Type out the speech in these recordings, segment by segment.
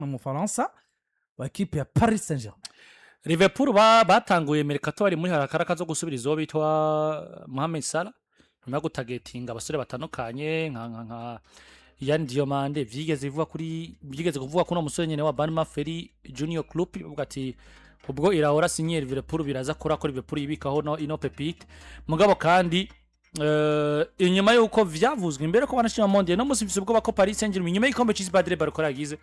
Ni Umufaransa wa ekipe ya Paris Saint Germain. Liverpool batanguye mercato bari muri harakaraka zo gusubiriza uwo bitwa Mohamed Salah, nyuma yo gutagetinga abasore batandukanye nka Yan Diomande. Vyigeze bivuga kuri, byigeze kuvuga kuno musore nyene wa Bournemouth Junior Kroupi, bavuga ati ubwo Iraola sinye Liverpool biraza kora ko Liverpool yibikaho no ino pépite. Mugabo kandi inyuma yuko vyavuzwe imbere ko banashima Monde no musi, mfise ubwoba ko Paris Saint-Germain, inyuma y'igikombe c'isi Bradley Barcola yagize,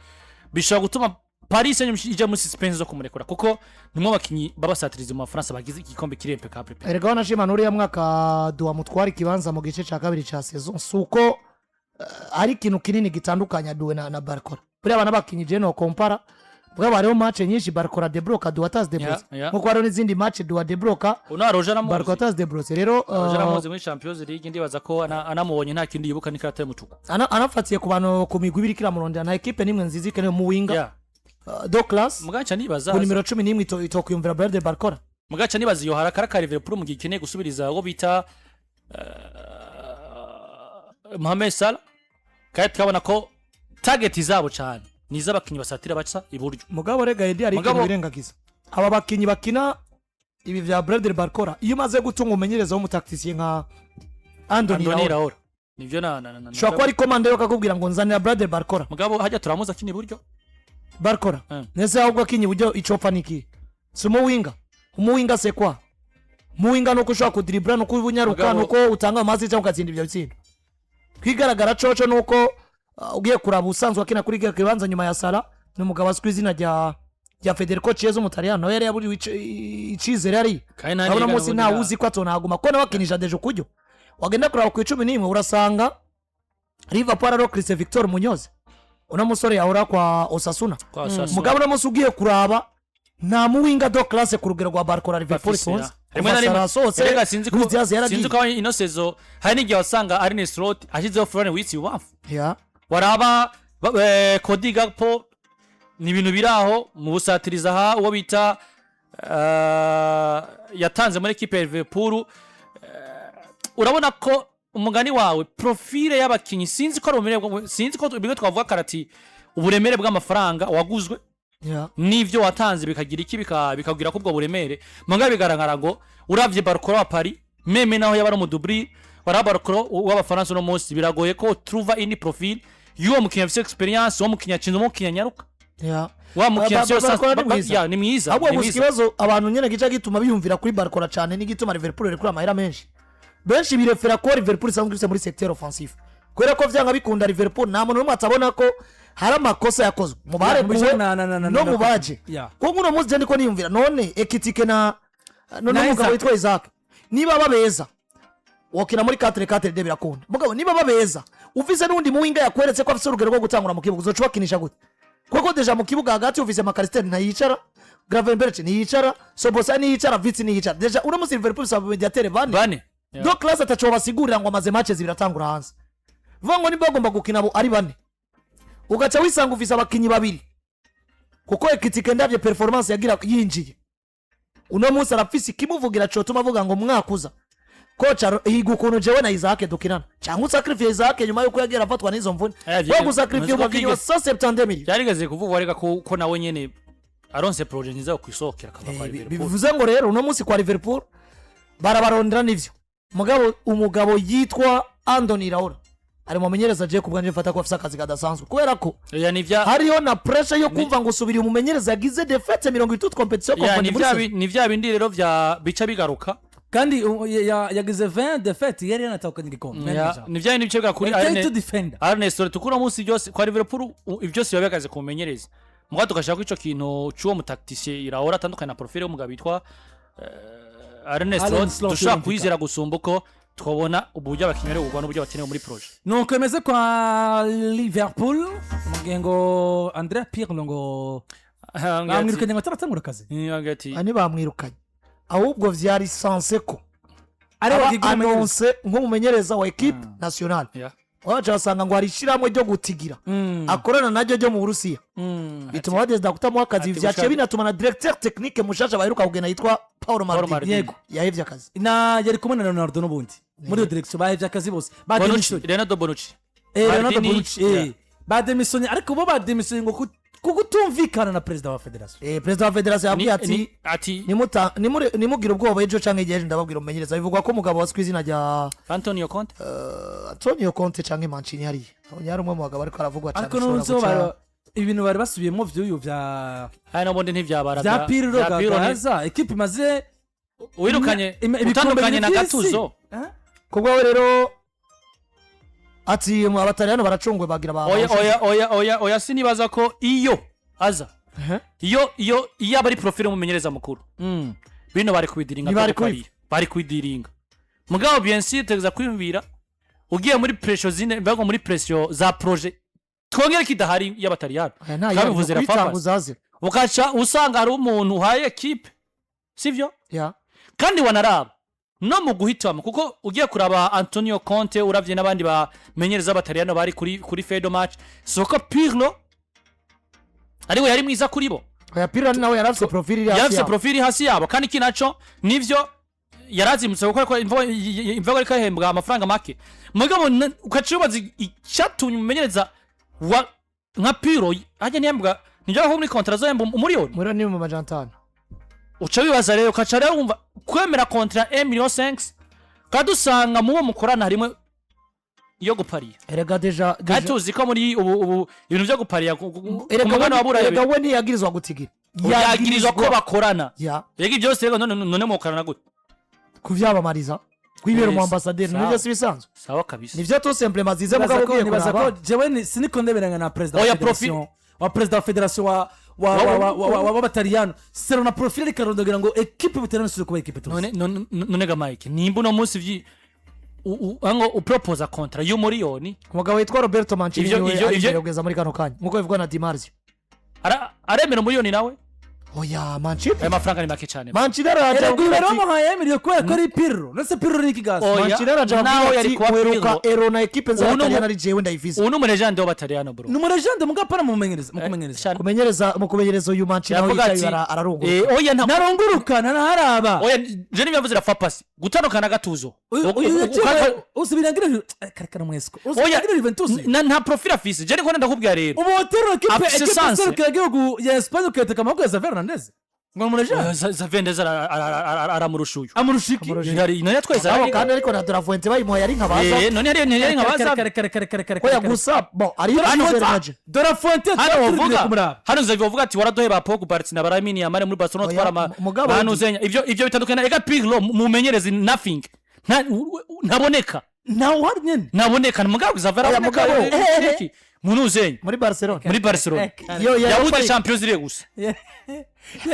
bishobora gutuma Paris Saint-Germain ija muri suspense zo kumurekura, kuko nimwe abakinyi b'abasatirizi mu Bafaransa bagize igikombe kiri impeccable pe. Erega wanashima n'uriya mwaka duwa mutwara ikibanza mu gice cya kabiri cya saison, si uko hari ikintu kinini gitandukanya Doué na Barcola. Buriya abana bakinyi je no kompara bwaba, hariho match nyinshi Barcola debloka, Doué atazi debloke. Nkuko hariho n'izindi match Doué debloka, uno Roger Barcola aramuzi. atazi debloke. Rero Roger aramuzi muri Champions League. Ndibaza ko anamubonye nta kindi yibuka n'ikarata y'umutuku. Anafatiye ku bantu, ku migwi ibiri kiramurondera, nta ekipe n'imwe nziza ikenewe mu winga do class mugaca nibaza ku nimero 11 itokwiyumvira Bradley Barcola. Mugaca nibaza iyo harakaraka Liverpool mu gihe ikeneye gusubiriza uwo bita Mohamed Salah, kandi tukabona ko target zabo cyane ni iz'abakinyi basatira baca iburyo. Mugabo rega Edi, hari ikintu birengagiza: aba bakinyi bakina ibi vya Bradley Barcola, iyo umaze gutunga umumenyereza w'umu tacticien nka Andoni Andoni Iraola, Iraola, nivyo na ushobora kuba ari commande yo akakubwira ngo nzanira Bradley Barcola. Mugabo hajya turamuzi akina iburyo. Barcola nese ahubwo akinye iburyo icopfa niki? Si umuwinga? Umuwinga c'est quoi? Umuwinga nuko ushobora kudiribura, nuko ubunyaruka, nuko utanga amazi cyangwa ugatsinda ibyo bitsindo. Kwigaragara coco nuko ugiye kuraba usanzwe akina kuri kiriya kibanza nyuma ya Salah ni umugabo azwi ku izina rya Federico Chiesa, Umutaliyano, nawe yari yaburiwe icizere hariya. Kandi nta urabona niga munsi n'ubundi ntawe uzi ko atonaguma ko nawe akinisha déjà ukuryo. Wagenda kuraba ku 11, urasanga Liverpool ariho Christe Victor Munoz, uno musore yahora kwa Osasuna. Kwa Osasuna. Mugabo uno munsi ugiye kuraba, nta muwinga de classe ku rugero rwa Barcola Liverpool Bafise, ifunze. ya. Rimwe na Kuva rimwe Salah asohotse, erega sinzi ko Luis Diaz yaragiye. Sinzi ko ino saison hari n'igihe wasanga Arne Slot ashyizeho Florian Wirtz ibubamfu. Waraba Cody Gakpo, ni ibintu biri aho mu busatiriza aha uwo bita yatanze muri ekipe ya Liverpool. Urabona ko umugani wawe, profile y'abakinyi, sinzi ko ari uburemere sinzi ko bimwe twavuga karati uburemere bw'amafaranga waguzwe n'ivyo watanze bikagira iki, bikagira ko ubwo buremere. Mugabo bigaragara ngo uravye Barcola wa Paris, même naho yaba ari umudubri, waraba Barcola w'Abafaransa uno munsi, biragoye ko truva indi profile y'uwo mukinnyi afise expérience, uwo mukinnyi atsinze, umukinnyi anyaruka, wa mukinnyi afise Barcola ni mwiza. Ya, ni mwiza. Ahubwo Ni gusa mwiza. ikibazo abantu nyine gica gituma biyumvira kuri Barcola cyane n'igituma Liverpool irekura amahera menshi, benshi birefera ko Liverpool isanzwe ifise muri secteur offensif, kubera ko vyanga bikunda Liverpool nta muntu n'umwe atabona ko hari amakosa yakozwe mu barekuwe mu bijanye no mu baje. Kuko uno munsi je ndiko niyumvira none Ekitike na none Na umugabo Isaac. witwa Isaac, niba babeza wakina muri 4-4-2 birakunda, mugabo niba babeza ufise n'undi muwinga yakweretse ko afise urugero rwo gutangura mu kibuga, uzoca ubakinisha gute? Kuko déjà mu kibuga hagati ufise Mac Allister ntayicara, Gravenberch ntiyicara, Szoboszlai ntiyicara, Wirtz ntiyicara. Déjà uno munsi Liverpool isaba médiateur bane Bane. De classe ataco basigurira ngo amaze match zibiri atangura hanze. Vuga ngo niba bagomba gukina abo ari bane, ugaca wisanga ufise abakinyi babiri, kuko Ekitike ndavye performance yagira yinjiye uno munsi, arafise ikimuvugira cotuma avuga ngo mwakuza koca higa ukuntu jewe na Isaac dukinana, cyangwa usacrifiye Isaac nyuma yuko yagiye arafatwa n'izo mvune. Wo gusacrifiye umukinyi wa 170 millions. Byarigeze kuvugwa reka ko nawe nyene aronse projet nziza yo kwisohokera akava kwa Liverpool. Bivuze ngo rero uno munsi kwa Liverpool barabarondera nivyo, mugabo umugabo yitwa Andoni Iraola ari mu bamenyereza agiye ku bwanjye mfata ko afise akazi kadasanzwe, kubera ko Ya, ni vya hariho na pressure yo kumva ngo usubiriye umumenyereza yagize défaite 30 compétitions ya confondues ni muri vya saison. ni vya bindi rero vya bica bigaruka. Kandi yagize 20 défaites, yari yanatahukanye igikombe. Ya, ni vya bindi bica bigaruka kuri Arne Arne defender. Arne Slot, kuko uno munsi byose kwa Liverpool byose biba bihagaze ku mumenyereza. Mugabo tugashaka ko ico kintu c'uwo mu tacticien Iraola atandukanye na profile y'umugabo witwa Arne Arne Slot, Slot dushobora yumvikana. kwizera gusumba uko twabona uburyo abakinnyi bari kugwa n'uburyo bakenewe muri projet. Nuko bimeze kwa Liverpool, mu gihe ngo Andrea Pirlo ngo bamwirukanye ngo ataratangura akazi. Ati Aha ntibamwirukanye, ahubwo vyari censé ko ari aba bagiye umumenyereza. annoncé nk'umumenyereza wa équipe nationale. Waca basanga ngo hari ishyirahamwe ryo gutigira akorana naryo ryo mu Burusiya, bituma badezida kutamuha akazi. Ati vyaciye binatuma na directeur technique mushasha baheruka kugena yitwa Paul Maldini Maldini. yahevye akazi. Na yari kumwe na Leonardo n'ubundi muri iyo direction, bahevye akazi bose, Bonucci, bademisiyonye. Leonardo Bonucci. Leonardo Maldini, Bonucci, bademisiyonye, ariko bo bademisiyonye ngo Kuko utumvikana na perezida wa federasiyo. Perezida wa federasiyo yabwiye ati ati "Nimugire ubwoba, ejo canke igihe ejo ndababwira umumenyereza." Bivugwa ko umugabo wazwi izina rya Antonio Conte. Antonio Conte canke Mancini hariya. Abonye hari umwe mu bagabo ariko aravugwa cane Ariko ushobora nunze ibintu bari basubiyemo vy'uyu vya Aya n'ubundi ntivyabara vya Pirlo. Bya Pirlo Gagaza ekipe imaze wirukanye ibikombe utandukanye na bibiri vy'isi. Gatuzo. Eh? Kubwawe rero ati abataliyano baracungwe bagira ba Oya, oya, oya, oya, oya, sinibaza ko iyo aza iyo aba ari profile umumenyereza mukuru, bino bari kubidiringa. Ntibari Kuko bari kubidiringa, mugabo bien sûr tegeza kwiyumvira ugiye muri pression zine, mbega muri pression za projet twongere kidahari y'abataliyano. Oya, nta Twabivuze yari Rafa. kwitanguza aze. Ukaca usanga hari umuntu uhaye ekipe, sivyo? Ya. Kandi wanaraba no mu guhitamo, kuko ugiye kuraba Antonio Conte, uravye n'abandi bamenyereza b'abataliyano bari kuri fedo match, soko Pirlo ariwe yari mwiza kuri bo. Oya, Pirlo nawe yari afise profile iri hasi Yarafise yabo. profile iri hasi yabo, kandi iki naco nivyo yarazimutse kuko ariko imvugo ariko ahembwa amafaranga make. Mugabo ukaca wibaza icyatumye umumenyereza wa nka Pirlo hajya ntiyembwa, nibyo aho muri contrat azohemba umuriyoni. Muri ni mu 500. Uca wibaza rero, ukaca rero wumva kwemera contrat 1 million 5 kandi usanga mu bo mukorana harimo iyo gupariya. Erega déjà Kandi tuzi ko muri ubu ibintu byo gupariya ku mugabane wa Buraya erega we ntiyagirizwa gutigira. Yagirizwa ko bakorana. Ya. Rega ibyo byose rero none mukorana gute? Kuvyamamariza, kwibera Yes. umu ambassadeur. Sawa. Nivyo si bisanzwe? Sawa kabisa. Nivyo tout simplement zize, Nibaza mugabo ko ugiye nibaza ko kuraba jewe siniko ndeberanya na perezida wa Oya, federasiyo wa perezida wa federasiyo wa w'abataliyano sero na profile, ariko arondogera ngo ekipe y'ubutaliyano isubire kuba ekipe tuzi. None ga Mike, nimba uno munsi ango uproposa contrat y'umuriyoni. Umugabo witwa Roberto Mancini niwe ari imbere kugeza muri kano kanya, nkuko bivugwa na Di Marzio. Aremera umuriyoni nawe? Oya, Mancini Ayo mafaranga ni make cyane. Mancini araja Erega uyu avuga rero ati bamuhaye emiliyo kubera ko ari Pirlo. Ndetse Pirlo ni ikigazi. Oya, Mancini araja nawe avuga yari ati kuba "Mweruka Pirlo. Euro na ekipe Ubu ni nz'abataliyano ari jewe ndayifise." Ubu ni umulégende w'abataliyano, bro. Ni umulégende, mugabo apana mumumenyereza mu kumenyereza. Cyane. Kumenyereza, mu kumenyereza uyu Mancini aho Yavuga yicaye ati ararunguruka. Oya, nta Narunguruka nanaharaba. Oya, je niba yavuze rafa pasi gutandukana gatuzo. Uyu yaciye usubira ngira kare mwesiko Oya, usubira ngira Juventus. Nta profile afise, je niko ndakubwira rero. Ubu hoteli ekipe Afise ekipe sanse. serukiragihugu ya Espagne ukayateka amaboko ya Xavi Hernandez ngo ni umulégende. Zavendez aramurusha uyu. Amurusha iki? None yatwaye za Abo Liga. kandi ariko na De La Fuente bayimuhaye ari nka baza. None yari nka baza. Kare kare kare kare kare. Oya, gusa bon ariyo Hano cyizere naje. De La Fuente Hano turi wovuga kumuraba. Hano Xavi wovuga ati waraduhe ba Pogba, Barcelona baramini Yamal muri Barcelona Oya, twara ama mugabo bantu zenya ibyo bitandukanye na ega Pirlo mumenyereze nothing. Ntaboneka. Ntawe uhari nyine. Ntaboneka mugabo Xavi Oya, araboneka. mugabo. Iki muntu uzenya Muri Barcelona. Muri Barcelona Yo yabuze Europa Champions League gusa.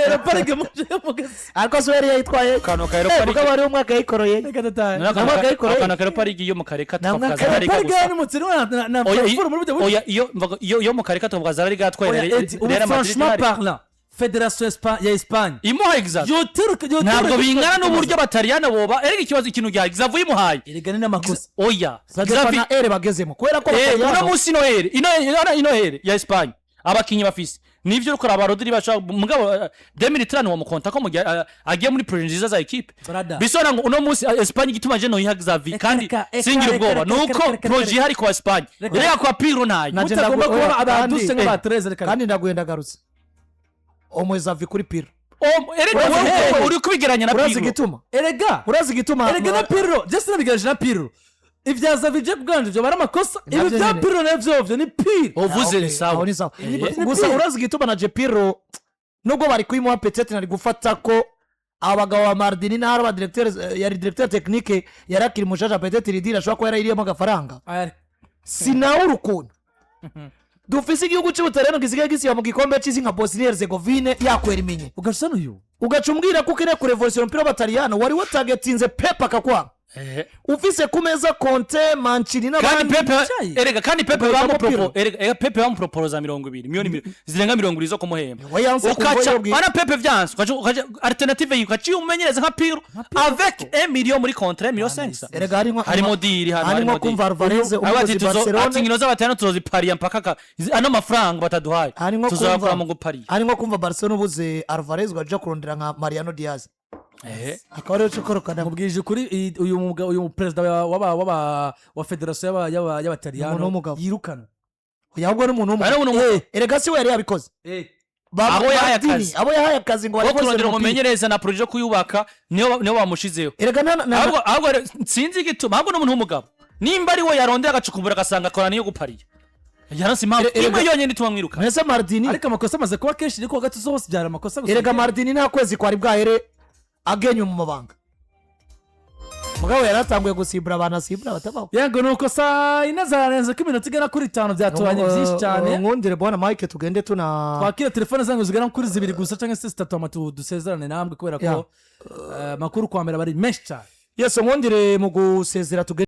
Europa League muje mugasi. Ariko so yari yayitwaye. Kano ka Europa Eh, mugabo League. hariho umwaka yikoreye. Reka datahe. None Namwe akayikoreye. akana ka Europa League yo mu kareka Namwe tukavuga za Liga Europa League gusa. ni mutsi na Oya, Frankfurt muri buryo. Oya, iyo mvuga iyo mu kareka tukavuga za Liga yatwaye Oya, Edi, ubu Real Madrid franchement ihari. parlant, Fédération ya Espagne Imuha exact yoteruka yoteruka. Ntabwo bingana n'uburyo abataliyano boba. Erega ikibazo ikintu gihari, Xavi uyimuhaye. Erega ni n'amakosa. Oya. Ça dépend Xavi na ère bagezemo kubera ko uno abataliyano munsi ino ère ino ère ya Espagne abakinyi bafise nivyo uriko uraba Rodri bashaka, mugabo 2030 wamukonta ko mu gihe agiye muri projet nziza za équipe. Brother. Bisona ngo uno munsi Espagne igituma je noyiha Xavi Reka, kandi reka, reka, singira reka, ubwoba reka, nuko reka, reka, projet reka. ihari kwa Espagne. Reka. Reka kwa Pirlo ntayo. Naje Mutagomba kuba oya, abaduse kandi- nk'aba Therese, reka. Kandi ndaguye ndagarutse omwe Xavi kuri Pirlo. Erega Urazi wewe igituma? uri kubigeranya na Urazi Pirlo. igituma? Erega Urazi igituma? Erega na Pirlo je sinabigereje na Pirlo. Ibya Xavi je kubwanje byo bari amakosa. Ibi Nabyo bya nyene. Pirlo navyo vyo ni pire. Uvuze Ah, ni okay, sawa. aho ni sawa. Gusa Ni urazi igituma na je Pirlo nubwo bari kuyimuha peut-être nari gufata ko abagabo ba Maldini n'ahari aba directeur yari directeur technique yari akiri mushasha, peut-être iri deal ashobora kuba yarayiriyemo agafaranga. Sinawura ukuntu dufise igihugu cy'ubutaliyano gisigaye gisiba mu gikombe cy'isi nka Bosnia Herzegovine yakwera iminye. Ugasa n'uyu. Ugaca umbwira ko ukeneye kurevolisiona umupira w'abataliyano wari watagetinze Pepe akakwanga, ufise ku meza Conte, Mancini Kandi n'abandi. Pepe Bicaye. erega kandi Pepe Ugahitamo bamupropo Pirlo. Erega Pepe bamuproporoza 20 miliyoni zirenga 70 zo kumuhemba. We yanse kumva Ukaca yobwira. ana Pepe vyanse ukaca alternative yiwe ukaca umenyereza nka Pirlo avec 1 million muri contrat 1 million 500. Erega harimo Harimo deal hano. harimo Harimo kumva Alvarez ati umuyobozi tuzo ati Barcelona inkino z'abatanu tuzozipariya mpaka ano mafaranga bataduhaye harimo tuzakura mu kumva gupariya. Harimo kumva Barcelona ubuze Alvarez ugaja kurondera nka Mariano Diaz akaba ariwe ukorokana. Nkubwije ukuri, uyu uyu perezida wa federasiyo Umuntu y'abataliyano w'umugabo. yirukana. Oya, ahubwo n'umuntu Ari umuntu w'umugabo. Erega si we yari yabikoze. Abo yahaye Maldini, akazi. Abo yahaye akazi ngo Wo barikoze kurondera umupira. umumenyereza na projet yo kuyubaka, niyo bamushizeho. Erega Ahubwo rero, sinzi igituma, ahubwo n'umuntu w'umugabo, nimba ari we yarondera agacukumbura agasanga akora niyo gupariya, yaronse impamvu imwe yonyine ituma mwiruka. Mbese Maldini Ariko amakosa amaze kuba kenshi, ariko hagati hose byari amakosa gusa. Erega Maldini nta kwezi kwari bwahere agenywe mu mabanga, mugabo yaratanguye gusibura abantu, asibura batabaho. Yego, nuko saa 4 zararenze ko iminota igera kuri 5, byatubanye byinshi cyane. Nkundire bwana Mike, tugende tuna Twakira telefone zanyu zigera kuri zibiri gusa cyangwa se zitatu, hama dusezerane namwe kubera ko amakuru kwa mbere aba ari menshi cyane. Yesu, nkundire mu gusezera tugende.